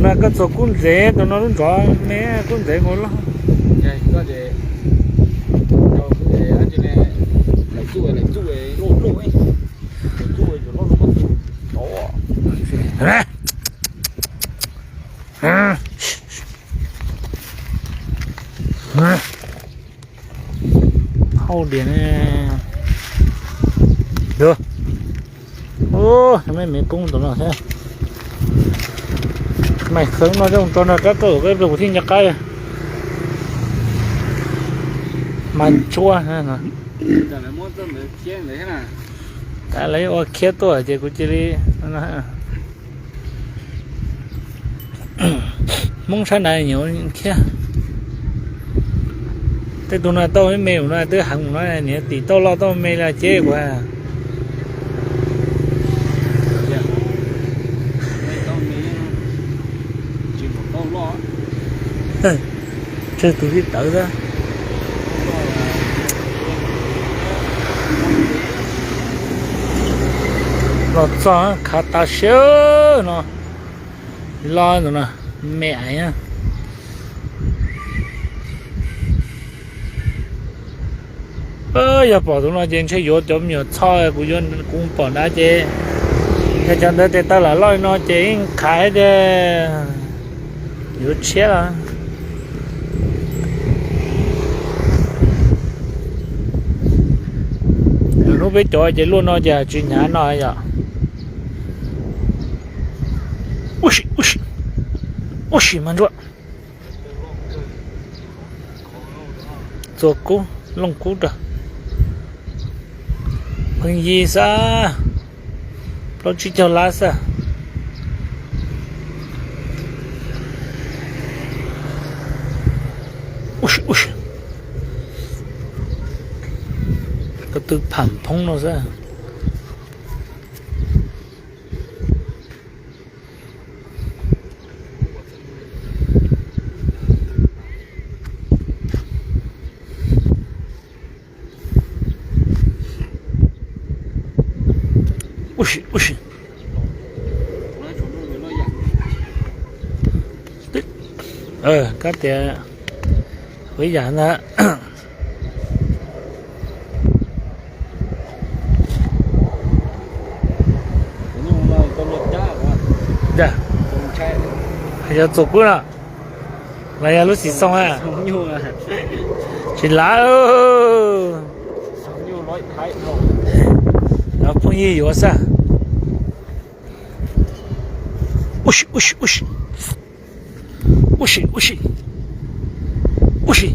No koj txog kub ntxev, tus no lub ntsov me kub ntxev nkaus loj. Hauj diam ne. Ua, me me kub tus no thiab. Mas khawv no zoo rau nram qab tauj peb pliag kuv thiaj nco qab. Mas ntsuab. Lawv ua khiab tuaj ces kuv cia li, Hmoob sab nrad nyiam khiab. Tej tus no tau me mus no twb heev mus no, niam tim tauj loj tau me li ces kuv tseg tus tib tawv xwb. Los txog khav tas siab no. Los ntawm no me aiv. Yog pom tus no ces ntshe yuav cov me nyuam txho kuv yuav kuv pom nrad ces, yog cov ntawd tes taw lam loj li no ces yeej khav tias yuav tshiab los. Lwm hnub peb cov ces luaj no ces tsis hnyav no yom. Ua si, ua si, ua si mas ntsuab. Txua kub, looj kub rau. Pheej yig xwb, plaub tsib caug lab xwb. Ua si, ua si. Ko tw pham phoob no xwb. Ua si, ua si. Kab tias ua ib yam ntag. Yog txua kub no los yog lub xim xoo a? Tsis lav. Los phooj ywg yuav xwb. Ua si, ua si, ua si. Ua si, ua si. Ua si.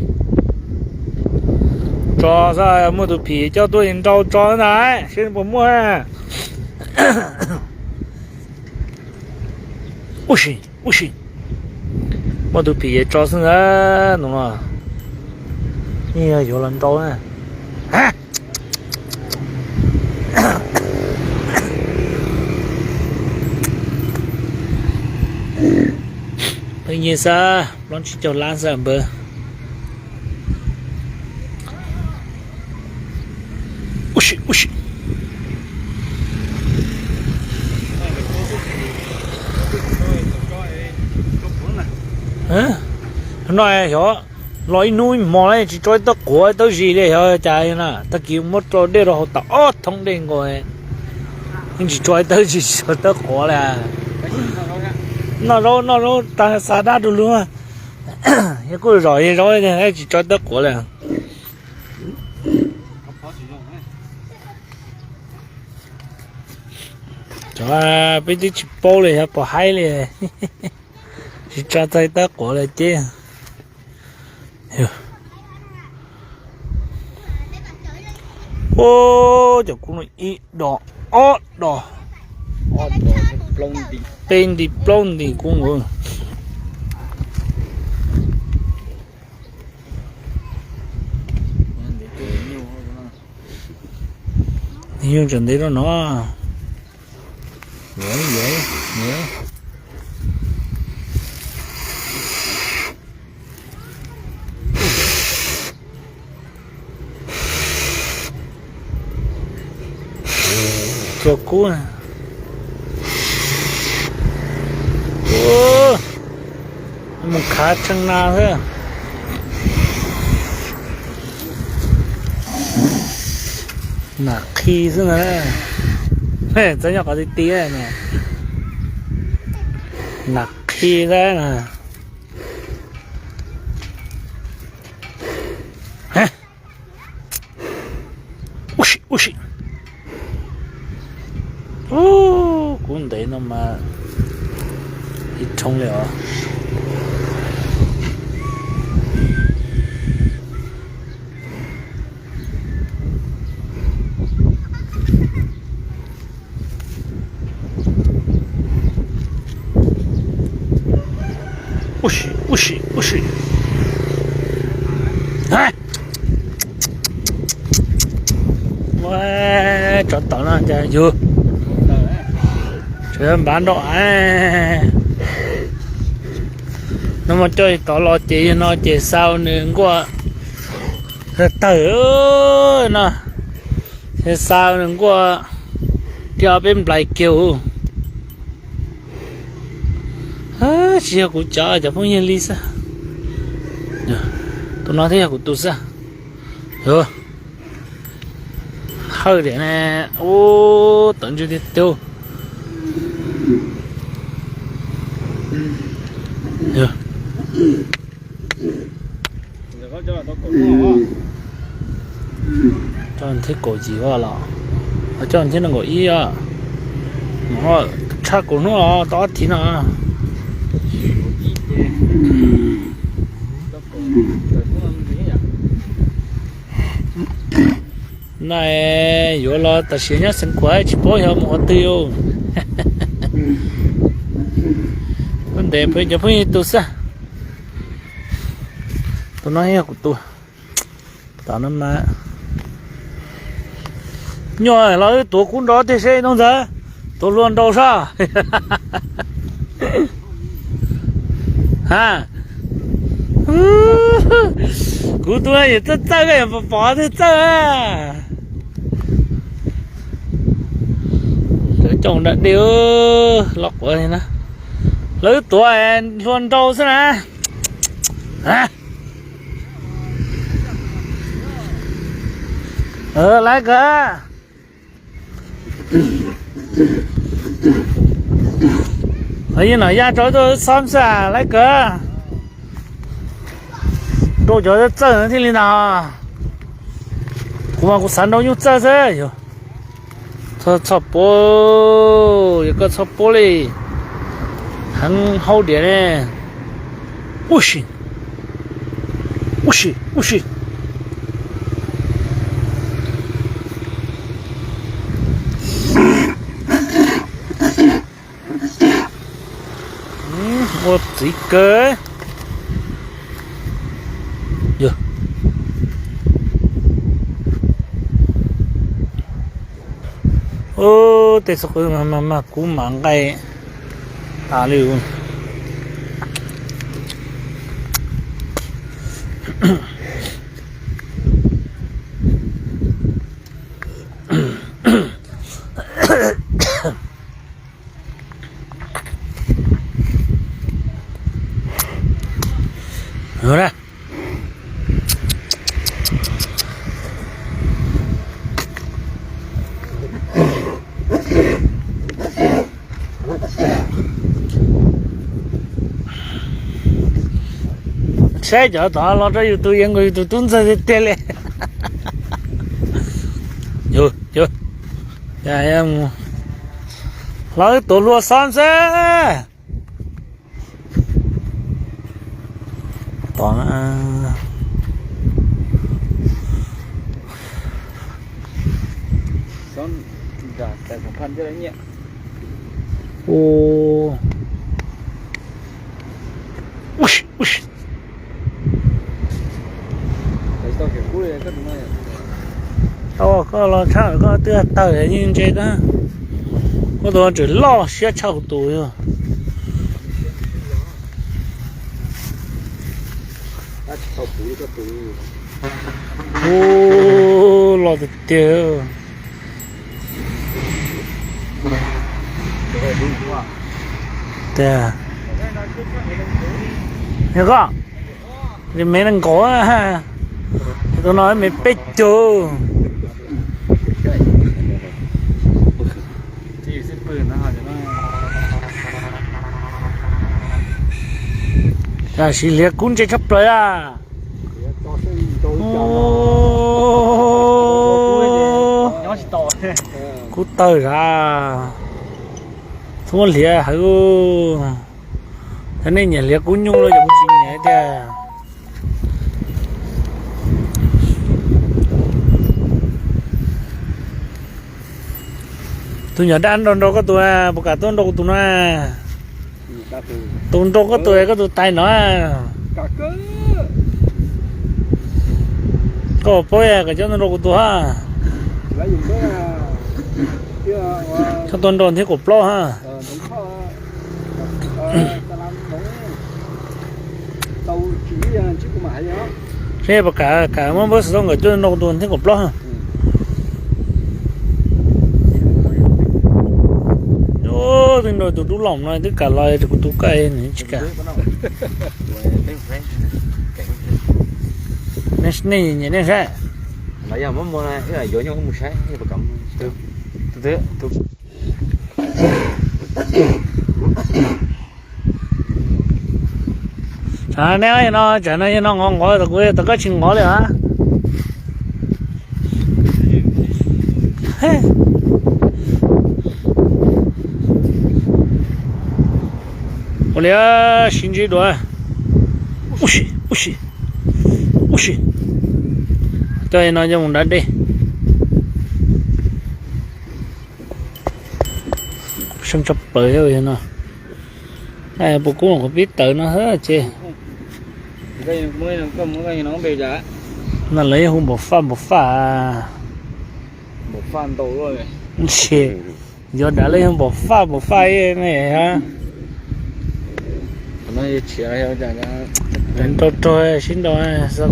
Tso xwb, muaj tus phim coj tuaj nrau tso ntag seb puas muaj. Ua si, ua si. Muaj tus phim tso xwb ntag no. Yeej yog yuav los nrau na. Pheej yig xwb, plaub tsib caug lab xwb npawg. Ua si, ua si. No xyov los ib hnub ib hmo na tsis tso ib tawb quav ib tawb zis li, xyov cas na. Tag kis muab rau dej rau haus tas ob thoob dej nkaus, yeej tsis tso ib tawb zis, tsis tso tawb quav li. Noj zaub noj zaub tag xa dab rau lug, yog kuj zom zaub tsis tso tawb quav li. Cov peb twb tsis paub li, xyov pom haib li, tsis tso tawb quav li ces. Ua, cov kub no ib dos, ob dos, peb nti plaub nti kub nkaus. Nyuj tseem ntev rau no. Txua kub. Mus khav tshee na xwb. Nam qhi xwb na. Txawj nyob qhov ti ti na. Nam qhi xwb na. Ub si, ub si. Ub, kuv ntev no mas ib thoob li os. Ub si, ub si, ub si. Ua, tsov tom no cas yug, tsov npav nrau. No mas coj tod los ces yog no ces xa nws nkuaj tawg no, ces xa nws nkuaj thiab ob peb nplais kiag. Tsis yog kuv cov, cov phooj ywg li xwb. Tus no thiaj yog kuv tus xwb. Hawj tiag ne. Ub, tawv ntswg tiag tiag. Coj thiab kaum yim os los, coj thiab nees nkaum ib os. Tshaj kaum hnub los tau ob thiv no. No yuav los tam sim nyob xeev Khuam tsis paub yog mus qhov twg. Kuv ntes peb cov phooj ywg tus xwb. Tus no yog kuv tus. Tom no mas nyuaj los wb tuav kub nrov tiag seb Tooj Ntxawm, tuav hlua nrau soj. Ha, kuv tus no yog txawj txawj, koj yog pom pom twg txawj. Lawv coj nram dej los quav li na. Lawv tuav hlua nrau xwb na. Laiv kawg. Yeej nom yaj rau tuaj xob xwb, laiv kawg. Rau cov txawj thiaj li ntag. Kuv mas kuv xav nrau nyuj txawj xwb yog. Txhob pub, yog koj txhob pub li, heev hauj diam ne. Ub si, ub si, ub si. Ua txiv kawg. Tej xo qw mas kuv mam nqaij tas li. Saib cov tod los rau yus tus, yeej nkaus yus tus tub ntxawg tiag tiag li. Yus, yus, los wb tuav hlua xob xwb. Tom na. Tau koj los tshaj koj twb tawg yeej ntse koj. Koj tus tseem loj siab tshaj kuv tus yog. Ub, loj tiag tiag. Tiag. Yog koj, me nees nkaum, tus no me peb caug. Tam sim liav kub ntse tshaj plaws a. Kub tawg zam, txhob muab liav hawv. Yog nej nyiam liav kub nyuj los yog kuv tsis nyiam tiag. Tus nyuam dab nrog nrog koj tus, puas kam tuaj nrog kuv tus no? Tus nrog koj tus, koj tus tais no. Koj paub kom coj tuaj nrog kuv tus ha. Coj tuaj nrog thiab kaum plaub ha. Seb puas kam, kam muab npawb xov tooj nkawd coj nrog kuv tus thiab kaum plaub ha. Twb nrog tus dub loom no twb kam los, kuv tus koj nws tsis kam. Nej nyiam nej saib. Tsam no, tsam no yog no nqov nqov, kuv tom koj tsis nqov li a. Ua li, sib ntsib dua. Ub si, ub si, ub si. Coj no coj mus da dej. Seej tshaj plaws no. Puas kub qhov pib tawv no ces. No lawv yeej hu npaum faj npaum faj. Yog dav lawv yeej hu npaum faj npaum faj ne. Rau rau sib nrau xav